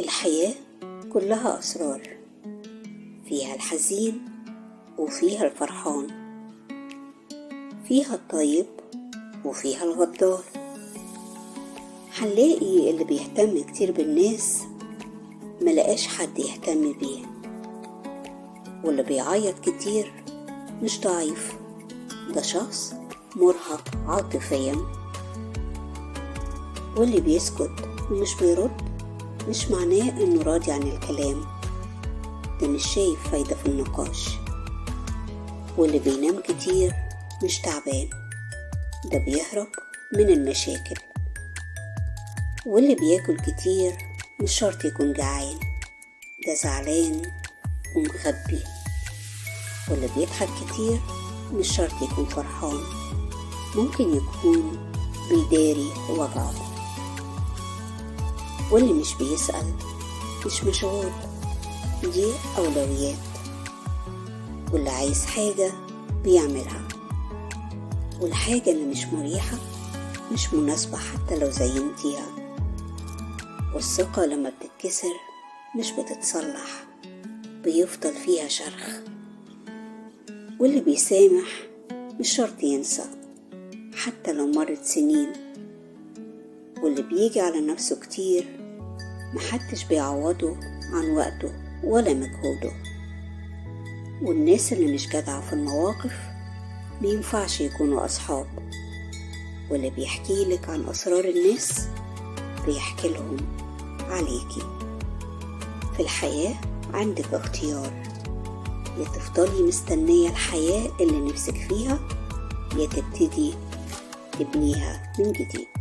الحياة كلها أسرار، فيها الحزين وفيها الفرحان، فيها الطيب وفيها الغدار. هنلاقي اللي بيهتم كتير بالناس ملقاش حد يهتم بيه، واللي بيعيط كتير مش ضعيف، ده شخص مرهق عاطفيا. واللي بيسكت ومش بيرد مش معناه انه راضي عن الكلام، ده مش شايف فايدة في النقاش. واللي بينام كتير مش تعبان، ده بيهرب من المشاكل. واللي بياكل كتير مش شرط يكون جعان، ده زعلان ومخبي. واللي بيضحك كتير مش شرط يكون فرحان، ممكن يكون بيداري وجعه. واللي مش بيسأل مش مشغول، دي أولويات. واللي عايز حاجة بيعملها، والحاجة اللي مش مريحة مش مناسبة حتى لو زينتيها. والثقة لما بتتكسر مش بتتصلح، بيفضل فيها شرخ. واللي بيسامح مش شرط ينسى حتى لو مرت سنين. واللي بيجي على نفسه كتير محدش بيعوضه عن وقته ولا مجهوده. والناس اللي مش جدعة في المواقف مينفعش يكونوا أصحاب. واللي بيحكي لك عن أسرار الناس بيحكي لهم عليكي. في الحياة عندك اختيار، يا تفضلي مستنية الحياة اللي نفسك فيها، يا تبتدي تبنيها من جديد.